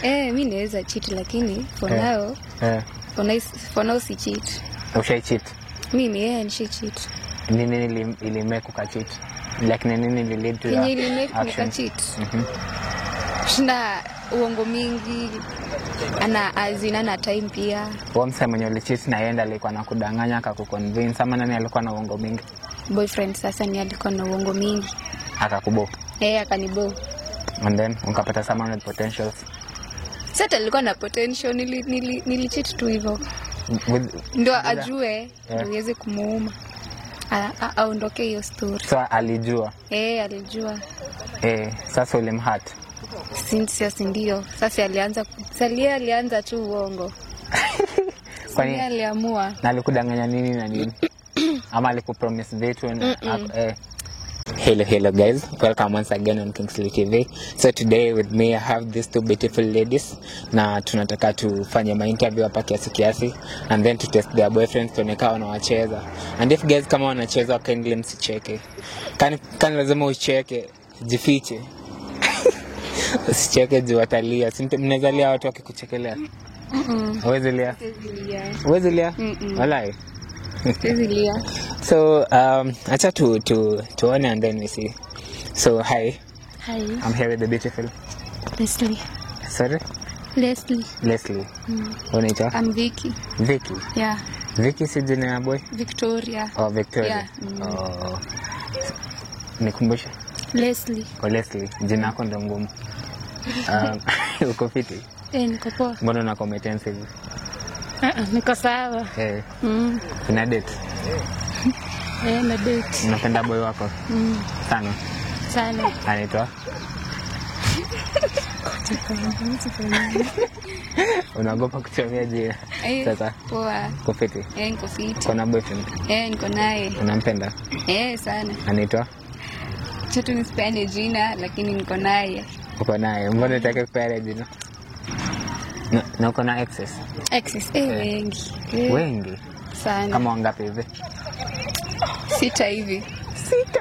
Mi naweza cheat lakini for now, for now si cheat. Ushai cheat? Mimi nishai cheat. Nini ilimake ukacheat? Like nini ili lead to your Kenye ilimake action? nikacheat? Shinda uongo mingi, ana azina na time pia. Huo msee mwenye ulicheat na yeye ndiye alikuwa anakudanganya akakuconvince, ama nani alikuwa na uongo mingi? Boyfriend sasa ni alikuwa na uongo mingi. Akakubo. Akanibo. And then ukapata someone with potentials. Sasa alikuwa na potential, nilicheat tu hivyo. Ndio ajue, niweze kumuuma. Aondoke hiyo story. So alijua. Alijua. Sasa ulimhurt. Since ndio. Sasa alianza tu uongo. Kwani Sasa aliamua. Na alikudanganya nini na nini? Ama alikupromise vitu na Hello, hello guys, welcome once again on Kingsley TV. So today with me I have these two beautiful ladies. Na tunataka tufanye ma interview hapa kiasi kiasi and then to test their boyfriends tuone kama wanawacheza. And if guys kama wanacheza kindly msicheke. Kan lazima ucheke, jifiche. Usicheke juu watalia. Si mnaweza lia watu wakikuchekelea? Huwezi lia? Siwezi lia. Huwezi lia? Walai. Siwezi lia. So, acha tuone and then we see. So, hi. Hi. I'm here with the beautiful Leslie. Sorry? Leslie. Leslie. Unaitwa? I'm Vicky. Vicky. Yeah. Vicky si jina ya boy? Victoria. Oh, Victoria. Yeah. Oh. Nikumbushe. Leslie. Oh, Leslie, jina lako ndo ngumu. Uko fiti? Niko poa. Mbona una comment hivi? Niko sawa. Una date? Na date. Unapenda boy wako? Sana. Sana. Anaitwa? Unaogopa kutumia jina? Sasa. Poa. Uko fiti? Niko fiti. Uko na boyfriend? Niko naye. Unampenda? Sana. Anaitwa? Choto nisipeane jina lakini niko naye. Uko naye. Mbona unataka kupeana jina? Na uko na exes? Exes, wengi. Wengi? Sana. Kama wangapi hivi? 6 hivi.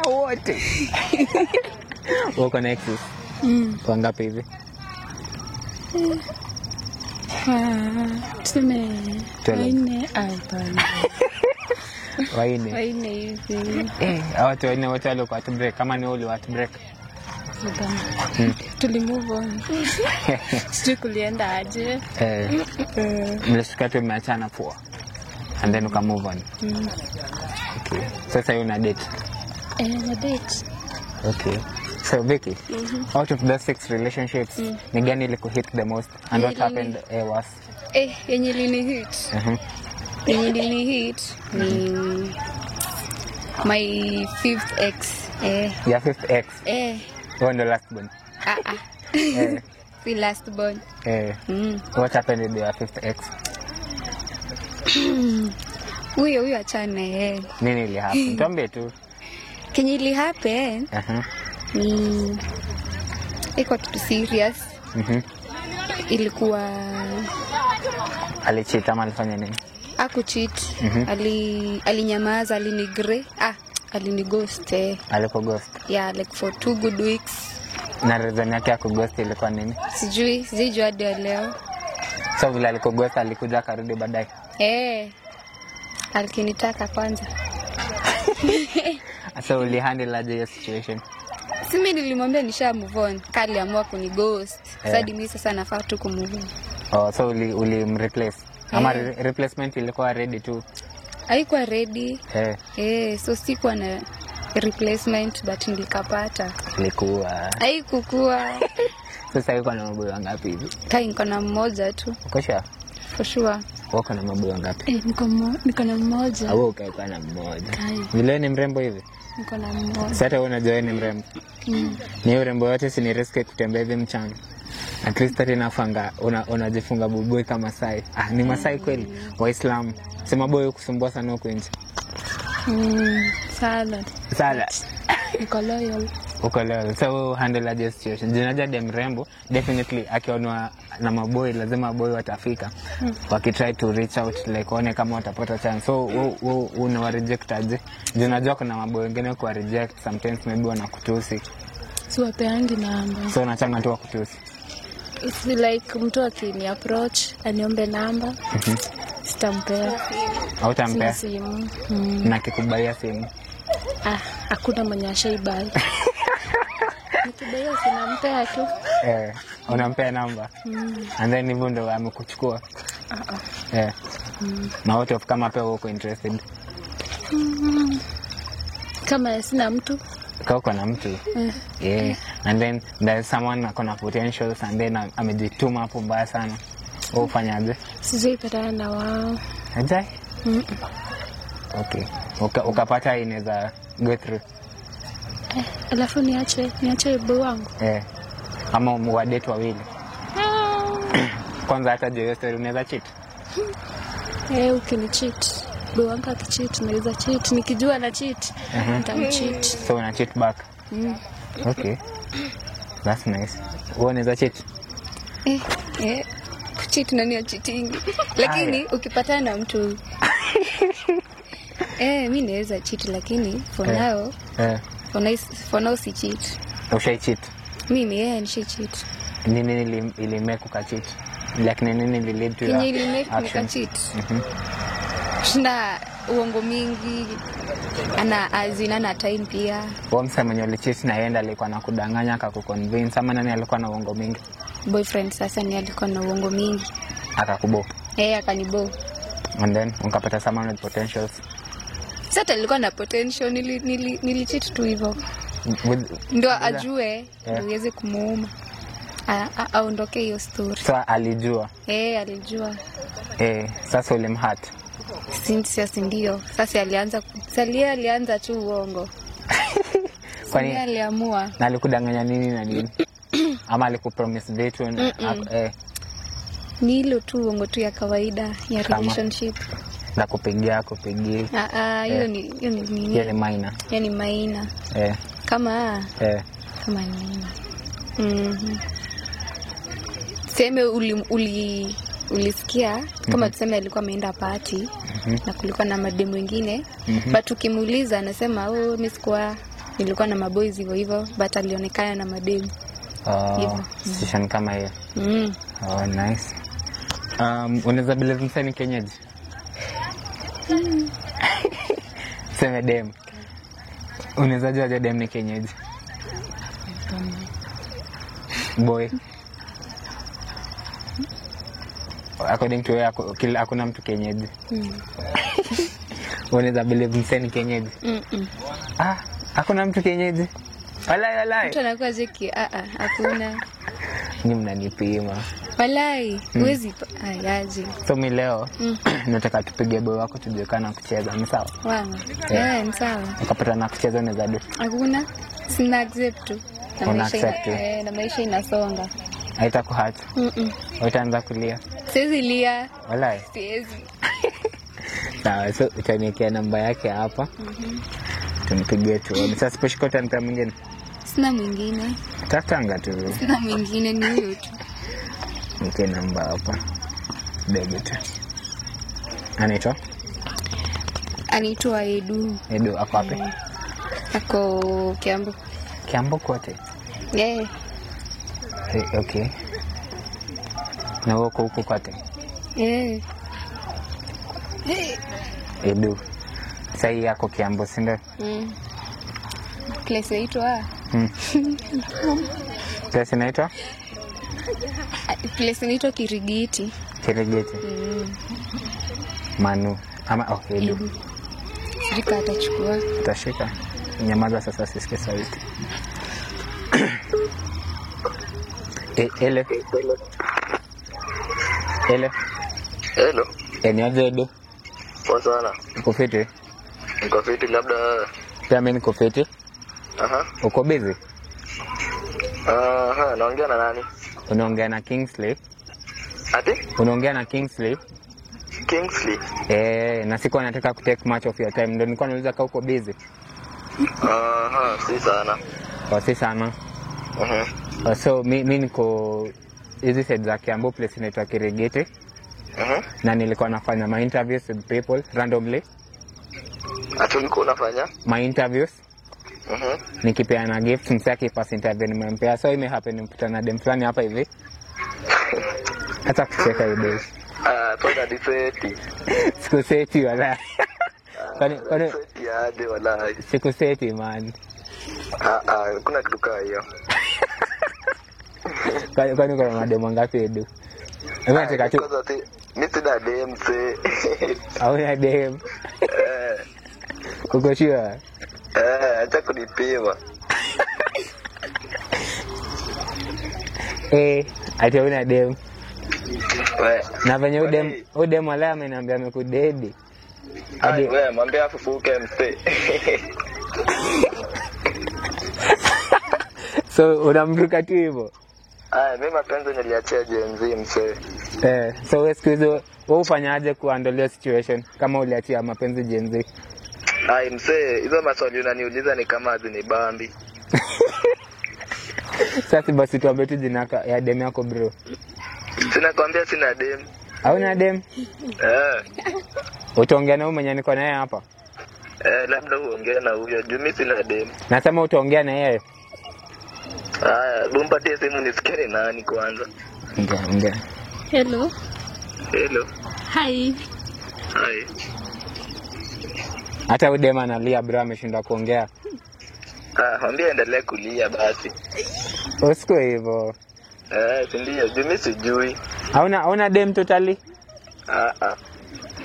6 wote. Uko na exes? Wangapi hivi? Tuseme 12. 4 au 5. 4. 4 hivi. Hawa watu 4 wote walikuwa at break. Kama ni ule at break. Tuli move on. Sijui kulienda aje. Mlishika tu mmeachana poa. And then uka move on. Okay. Sasa you una date? Na date. Okay. So Vicky, out of the 6 relationships, ni gani ilikuhit the most and what happened was? Yenye ilini hit. Yenye ilini hit ni my 5th ex. Your 5th ex? Wewe ndo last born? Si last born. What happened with your 5th ex? Huyo achana yeye. Nini ili happen? Tuambie tu. Kenye ili happen? Ni iko kitu serious. Ilikuwa alicheat ama alifanya nini? Hakucheat. Alinyamaza, alinigre. Alinighost. Alikughost? Yeah, like for 2 good weeks. Na reason yake ya kughost ilikuwa nini? Sijui hadi leo. So vile alikughost alikuja akarudi baadaye? Alikinitaka kwanza. So ulihandle aje hiyo situation? Si mimi nilimwambia nisha move on. Kali aliamua kunighost. Sasa mimi sasa nafaa tu kumove on. Oh, so ulimreplace? Ama replacement ilikuwa ready tu? Haikuwa ready. So sikuwa na replacement but nilikapata. Ilikuwa. Haikukua. Sasa yuko na maboy wangapi hivi? Kai niko na mmoja tu. Uko sure? For sure. Uko na maboy wangapi? Niko na mmoja. Au ukae kwa na mmoja. Kai. Vile ni mrembo hivi? Niko na mmoja. Sasa wewe unajua wewe ni mrembo. Ni urembo wote si ni risk kutembea hivi mchana. At least hata inafanga unajifunga bubui kama Masai. Ni Masai kweli? Waislamu. Sema boy kusumbua sana huko nje. Sana. Sana. Niko loyal. Uko loyal. So handle aje situation. Jinaja dem mrembo definitely akionwa na maboy lazima boy watafika. Wakitry to reach out like waone kama watapata chance. So una reject aje? Unajua kuna maboy wengine kwa reject sometimes maybe wanakutusi. Siwapeangi namba. So unachanga tu wakutusi. It's like mtu akini approach aniombe namba, sitampea. Hautampea? Simu. Na kikubaia simu? Ah, hakuna mwenye ashaibai. Nikibaia sinampea tu. Unampea namba? And then hivyo ndo amekuchukua? Na what of kama pia uko interested? Kama sina mtu. Kama uko na mtu. Yeah. And then there's someone akona potentials and then amejituma hapo mbaya sana. Wewe ufanyaje? Sijai patana na wao. Hajai? Okay. Ukapata inaweza go through. Alafu niache boy wangu. Ama wadate wawili. Kwanza hata juu story unaweza cheat. Ukinicheat. Boy wangu akicheat naweza cheat. Nikijua na cheat, nitamcheat. So una cheat back. Okay. That's nice. Wewe unaweza cheat? Kucheat nani ya cheating? Lakini ukipatana na mtu mimi naweza cheat, lakini for now for now si cheat. Ushai cheat? Mimi nishai cheat. Nini ilimake ukacheat? Like nini ili lead to your action? Nikacheat. Shinda uongo mingi, ana azina na time pia. Wewe msema mwenye ulicheat na yeye alikuwa anakudanganya akakuconvince ama nani alikuwa na uongo mingi? Boyfriend sasa ni alikuwa na uongo mingi. Akakubo. Akanibo. And then ukapata someone with potentials. Sasa alikuwa na potential, nilicheat tu hivyo. Ndio ajue, ndio iweze kumuuma. Aondoke hiyo story. So alijua. Alijua. Sasa ulimhurt. Since ndio. Sasa alianza tu uongo. Kwani aliamua? Na alikudanganya nini na nini? Ama alikupromise vitu na Ni hilo tu uongo tu ya kawaida ya relationship. Na kupigia. Hiyo ni nini? Hiyo ni minor. Hiyo ni minor. Kama kama nini? Sema ulisikia kama tuseme alikuwa ameenda party na kulikuwa na mademu wengine, but ukimuuliza anasema mimi sikuwa, nilikuwa na maboys hivyo hivyo, but alionekana na mademu. Session kama hiyo. Oh, nice. Unaweza believe msanii kenyeji? Sema dem. Unaweza jua dem ni kenyeji? Boy. According to wewe hakuna mtu kenyeji. Unaweza believe msanii kenyeji? Hakuna mtu kenyeji. Walai. Mtu anakuwa jeki, hakuna. Ni mnanipima. Walai, huwezi aje. So mimi leo nataka tupige boy wako tujue kana kucheza, ni sawa? Wangu. Ni sawa. Ukapata na kucheza unaweza do. Hakuna. Sina accept tu. Na maisha inasonga. Haitakuhurt. Utaanza kulia. Siwezi lia. Walai. Siwezi. Sawa, so utaniwekea namba yake hapa. Tumpigie tu. Sasa siposhika utanipea mwingine? Sina mwingine. Tafutanga tu. Sina mwingine, ni huyo tu. Nipe namba hapa. Bebe tu. Anaitwa? Anaitwa Edu. Edu ako wapi? Ako Kiambu. Kiambu kote? Yeah. Okay. Na wewe uko huko kote? Yeah. Edu. Sasa hii yako Kiambu, si ndio? Place inaitwa? Place inaitwa? Place inaitwa Kirigiti. Kirigiti. Manu ama Edu. Sijui atachukua. Utashika. Nyamaza sasa sisikie sauti. Hello. Hello. Hello. Ni aje Edu? Poa sana. Uko fiti? Niko fiti labda. Pia mimi niko fiti. Uko busy? Naongea na nani? Unaongea na Kingsley. Ati? Unaongea na Kingsley. Kingsley. Na sikuwa nataka ku take much of your time. Ndio nilikuwa nauliza kama uko busy. Si sana. Si sana. So mi niko hizi side za Kiambu, place inaitwa Kirigiti. Na nilikuwa nafanya my interviews with people randomly. Ati ulikuwa unafanya? My interviews. Nikipeana gift, msee akipass interview nimempea. So ime happen nimekutana na dem fulani hapa hivi. Hata kucheka Edu. Ah, toka diseti. Sikuseti wala. Kwani Seti aje wala. sikuseti man. Ah ah, kuna kitu kaa hiyo. Kwani kuna mademu ngapi Edu? Mimi nataka tu Kwanza si mimi sina dem mse. hauna dem. Eh, Uko sure? eh, acha kunipima. Eh, ati hauna dem. We. Na venye udem udem wala ameniambia amekudedi. Ai, we, mwambie afufuke mse. So unamruka tu hivyo. Ai, mimi mapenzi niliachia Gen Z mse. Eh, so wewe siku hizi wewe ufanyaje kuhandle hiyo situation kama uliachia mapenzi Gen Z? Ai mse, hizo maswali unaniuliza ni kama hazinibambi. Sasa basi tuambie tu jina ya dem yako bro. Sina kwambia sina dem. Hauna dem? Eh, Utaongea na huyu mwenye niko naye hapa. eh, labda uongee na huyo juu mimi sina dem. Nasema utaongea na yeye. Haya, bumpatie simu nisikie ni nani kwanza. Ongea, ongea. Hello. Hello. Hi. Hi. Hata huyu dem analia bro, ameshindwa kuongea. Ah, mwambie endelee kulia basi. Usikue hivyo. Eh, si ndio, juu mimi sijui. Hauna dem totally? Ah ah.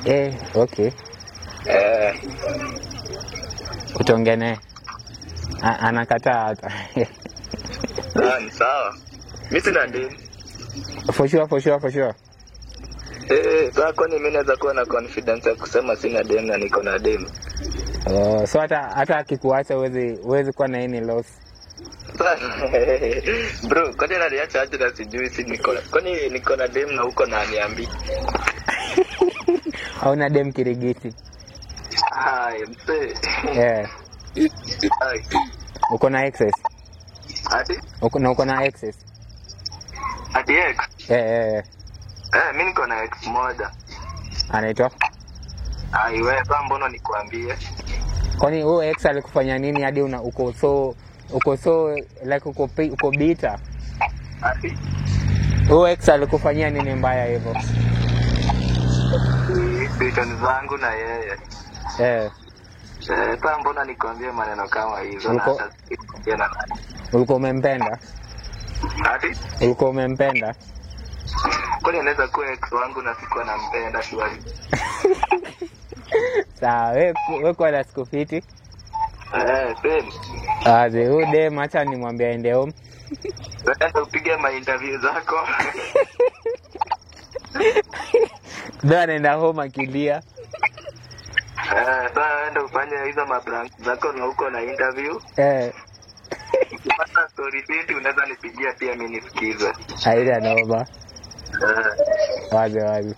Eh, okay. Eh, Utaongea naye. Anakataa hata. ah, ni sawa. Mimi sina dem. For sure, for sure, for sure. Eh, sasa kwani mimi naweza kuwa na confidence ya kusema sina dem na niko na dem? Oh, so hata akikuacha huwezi kuwa na any loss. Bro, kwani naliacha aje na sijui si niko na. Kwani niko na dem na huko na aniambi. Hauna dem kirigiti. Hai, mse. Yeah. Hai. Uko na access. Ati? Uko na access. Ati ex? Eh, eh, eh. Eh, mimi niko na ex moja. Anaitwa? Ai wewe, sasa mbona nikuambie? Kwani huyo ex alikufanya nini hadi una uko so like uko bitter? Ati? Huyo ex alikufanyia nini mbaya hivyo? Situation zangu na yeye. Eh, Eh, sasa mbona nikuambie maneno kama hizo na hata sikuambia na nani? Ulikuwa umempenda? Ati? Ulikuwa umempenda? Kwani anaweza kuwa ex wangu na sikuwa nampenda shwari. Sawa, wewe kuwa na siku fiti. Eh, same. Aje, huyu dem acha nimwambie aende home. Sasa upige ma interview zako. Ndio anaenda home akilia. Eh, sasa enda ufanye hizo mabrank zako na huko na interview. Eh, Ukipata story fiti unaweza nipigia pia mimi nisikize. haina noma. Eh, Wazi wazi.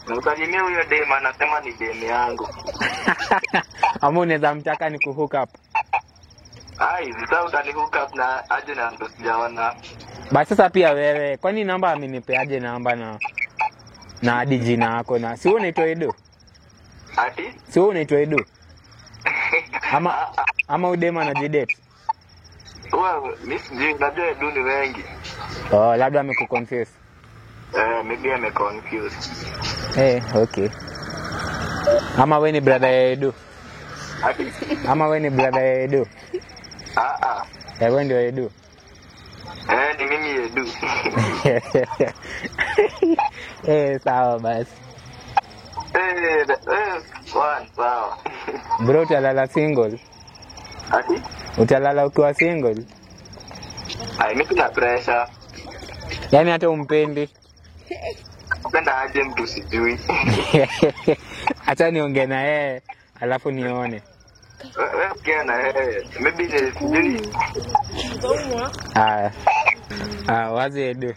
msalimie huyo dem anasema ni dem yangu. Ama unaweza mtaka ni kuhook up. Ai, sasa utani hook up na aje na mtu sijaona. Basi sasa pia wewe, kwani namba amenipeaje namba na hadi jina yako na si wewe unaitwa Edu? Ati? Si wewe unaitwa Edu? Ama udem anajidate? Huwa mimi sijui, najua Edu ni wengi. Oh, labda amekuconfuse. Eh, maybe ameconfuse. Eh, okay. Ama wewe ni brother ya Edu? Ati? Ama wewe ni brother ya Edu? Ah ah. Eh, wewe ndio Edu. Eh, ni mimi Edu. Eh, sawa basi. Eh, one, sawa. Bro, utalala single? Ati? Utalala ukiwa single? Ai, mimi sina pressure. Yaani hata umpendi. Napenda aje mtu sijui. Acha niongee na yeye alafu nione. Wewe ongea na yeye. Maybe ni sijui. Haya. Ah, wazi Edu.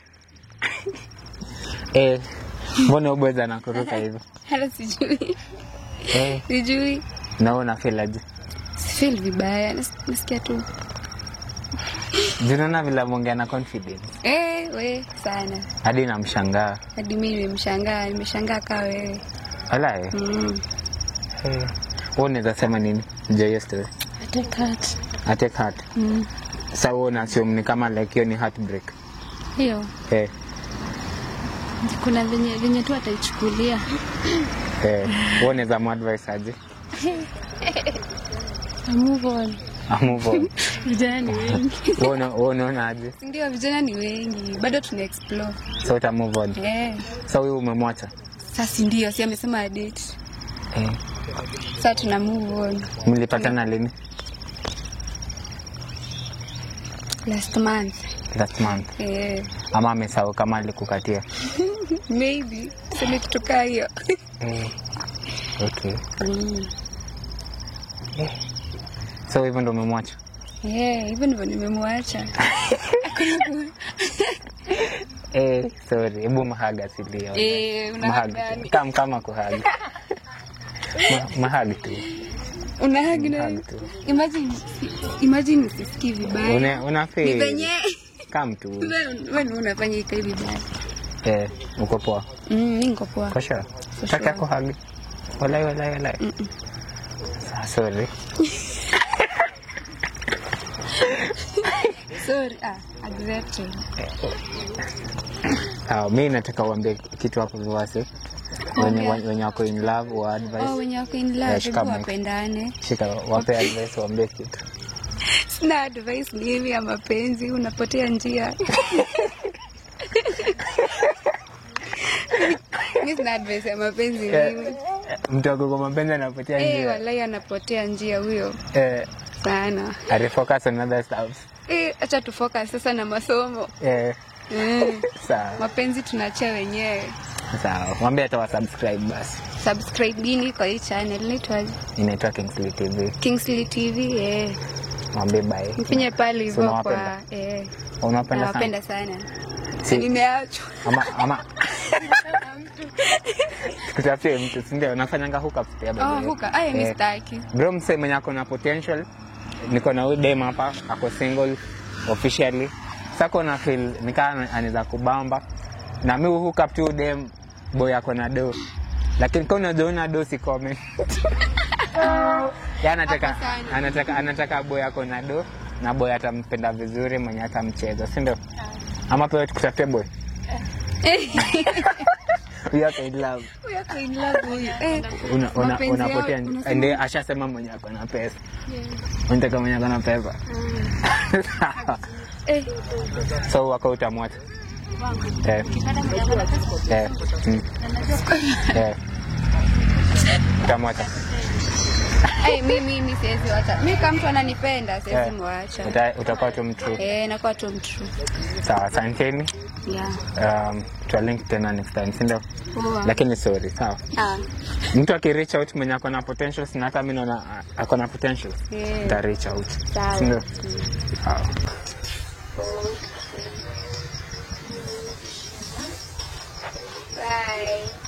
Eh, mbona ubweza anakuruka hivyo? Hata sijui. Eh, Sijui. na wewe unafeel aje? Sifeel vibaya, nasikia tu. Unaona vile ameongea na confidence. Eh, we sana. Hadi namshangaa. Hadi mimi nimemshangaa, nimeshangaa kaa wewe. Wala eh. Mm. Eh. Wewe unaweza sema nini? Juu ya hiyo story. I take heart. I take heart. Mm. Sasa wewe una assume ni kama like hiyo ni heartbreak. Hiyo. Eh. Kuna venye tu ataichukulia. Wewe unaweza muadvise aje? Move on. Move on. Vijana ni wengi. Wewe unaona aje? Ndio, vijana ni wengi. Bado tuna explore. So uta move on. So wewe umemwacha? Sasa ndio, si amesema date. Sasa tuna move on. Mlipatana lini? Last month. Last month. Ama amesahau kama alikukatia? Maybe. Sema kitu kaa hiyo. Okay. So hivyo ndo umemwacha? Hivyo ndivyo nimemwacha. Sorry, hebu mahaga silia. Unahaga. Kama kuhaga. Mahaga tu. Unahaga na. Imagine usisikii vibaya. Una feel. Ni venye. Come tu. Wewe unafanya ikae vibaya. Uko poa? Mimi niko poa. Kwa sure. Nataka kuhaga. Walai. Sorry. Sorry, accepted. Mimi nataka uambie kitu hapo viwase. Wenye wako in love wa advice. Wenye wako in love, wapendane. Shika, wape advice, waambie kitu. Sina advice mimi ya mapenzi, unapotea njia. Mimi sina advice ya mapenzi mimi. Mtu wako kwa mapenzi anapotea njia. Wallahi anapotea njia huyo. Sana. I focus on other stuff. Acha tu focus sasa na masomo. Sawa. Mapenzi tunaachia wenyewe. Sawa. Mwambie hata subscribe basi. Subscribe nini kwa hii channel inaitwa? Inaitwa Kingsley TV. Kingsley TV, Mwambie bye. Mfinye pale hivyo kwa Unapenda sana. Napenda sana. Nimeachwa. Ama kutafutie mtu, si ndio? Unafanyanga hook up pia bado. Hook up. Ai, mimi sitaki. Bro, msee mwenye ako na potential. Niko na huyu dem hapa, ako single officially. Sasa na feel nikaa anaweza kubamba. Na mimi hook up tu dem boy ako na do. Lakini kama unaona do si comment. Yeye anataka boy ako na do na boy atampenda vizuri mwenye atamcheza, si ndio? Ama pia tukutafutie boy. We are in love. We are in love huyu. Unapotea ndiye ashasema mwenye ako na pesa. Unataka mwenye ako na pesa. So wako utamwacha. Utamwacha. Mimi siwezi wacha. Mimi kama mtu ananipenda siwezi mwacha. Utakuwa tu mtu. Nakuwa tu mtu. Sawa, asanteni. Yeah. Tutalink tena next time, si ndio? Lakini sorry, sawa. Mtu aki reach out mwenye ako na potentials na hata mimi naona ako na potentials. Nita reach out. Sawa. Si ndio? Sawa. Bye.